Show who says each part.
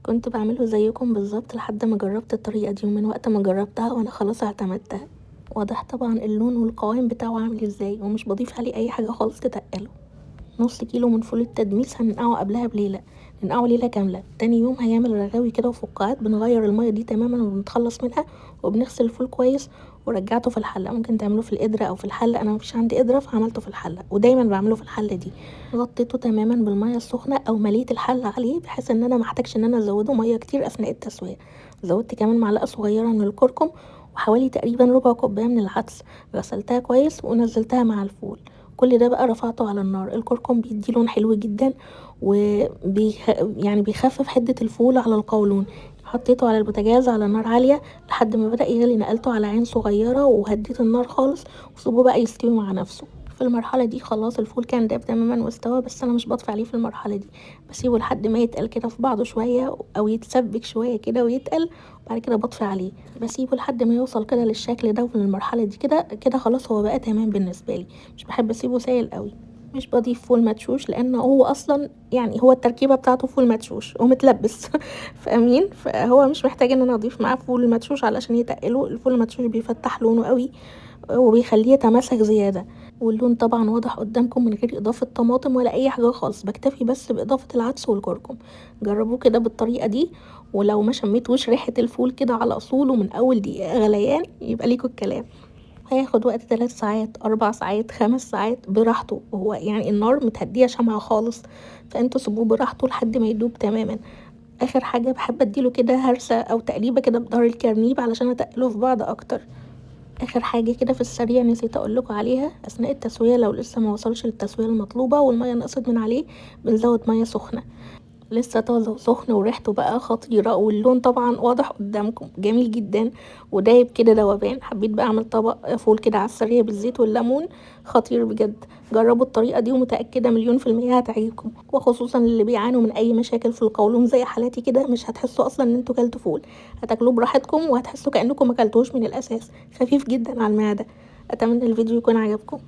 Speaker 1: كنت بعمله زيكم بالظبط لحد ما جربت الطريقة دي، ومن وقت ما جربتها وانا خلاص اعتمدتها. واضح طبعا اللون والقوام بتاعه عامل ازاي، ومش بضيف عليه اي حاجة خالص تتقله. نص كيلو من فول التدميس هننقعه قبلها بليلة، ننقعه ليلة كاملة. تاني يوم هيعمل رغاوي كده وفقاعات، بنغير المية دي تماما وبنتخلص منها، وبنغسل الفول كويس ورجعته في الحلة. ممكن تعملوه في القدرة او في الحلة، انا مفيش عندي قدره فعملته في الحلة، ودايما بعمله في الحلة دي. غطيته تماما بالمية السخنة او مليت الحلة عليه، بحيث ان انا محتاجش ان انا ازوده مية كتير اثناء التسوية. زودت كمان معلقه صغيرة من الكركم وحوالي تقريبا ربع كوباية من العدس، غسلتها كويس ونزلتها مع الفول. كل ده بقى رفعته على النار. الكركم بيدي لون حلو جدا، يعني بيخفف حده الفول على القولون. حطيته على البوتاجاز على نار عالية لحد ما بدا يغلي، نقلته على عين صغيرة وهديت النار خالص، وسيبوه بقى يستوي مع نفسه. في المرحلة دي خلاص الفول كان داب تماما واستوى، بس انا مش بطفي عليه في المرحلة دي، بسيبه لحد ما يتقل كده في بعضه شوية او يتسبك شوية كده ويتقل، وبعد كده بطفي عليه. بسيبه لحد ما يوصل كده للشكل ده، وفي المرحلة دي كده كده خلاص هو بقى تمام بالنسبة لي. مش بحب اسيبه سايل قوي. مش بضيف فول مدشوش لان هو اصلا يعني هو التركيبة بتاعته فول مدشوش ومتلبس فاهمين؟ فهو مش محتاج ان انا اضيف معاه فول مدشوش علشان يتقله. الفول المدشوش بيفتح لونه قوي وبيخليه يتماسك زيادة، واللون طبعا واضح قدامكم من غير اضافه طماطم ولا اي حاجة خالص، بكتفي بس باضافة العدس والكركم. جربوه كده بالطريقة دي، ولو ما شميتوش ريحه الفول كده على اصوله من اول دقيقة غليان يبقى ليكوا الكلام. هياخد وقت 3 ساعات 4 ساعات 5 ساعات براحته، هو يعني النار متهديه شمعة خالص، فانتوا سيبوه براحته لحد ما يدوب تماما. اخر حاجة بحب اديله كده هرسه او تقليبه كده بظهر الكرنيب علشان اتقله في بعض اكتر. اخر حاجة كده في السريع نسيت اقول لكم عليها، اثناء التسوية لو لسه ما وصلش للتسويه المطلوبة والمية نقصت من عليه بنزود مية سخنة. لسه طازة وسخن وريحته بقى خطيرة، واللون طبعا واضح قدامكم جميل جدا ودايب كده ذوبان. حبيت بقى اعمل طبق فول كده على السريع بالزيت والليمون، خطير بجد. جربوا الطريقة دي ومتاكده 1,000,000% هتعجبكم، وخصوصا اللي بيعانوا من اي مشاكل في القولون زي حالاتي كده. مش هتحسوا اصلا ان انتوا كلتوا فول، هتاكلوه براحتكم وهتحسوا كانكم ما كلتوش من الاساس. خفيف جدا على المعدة. اتمنى الفيديو يكون عجبكم.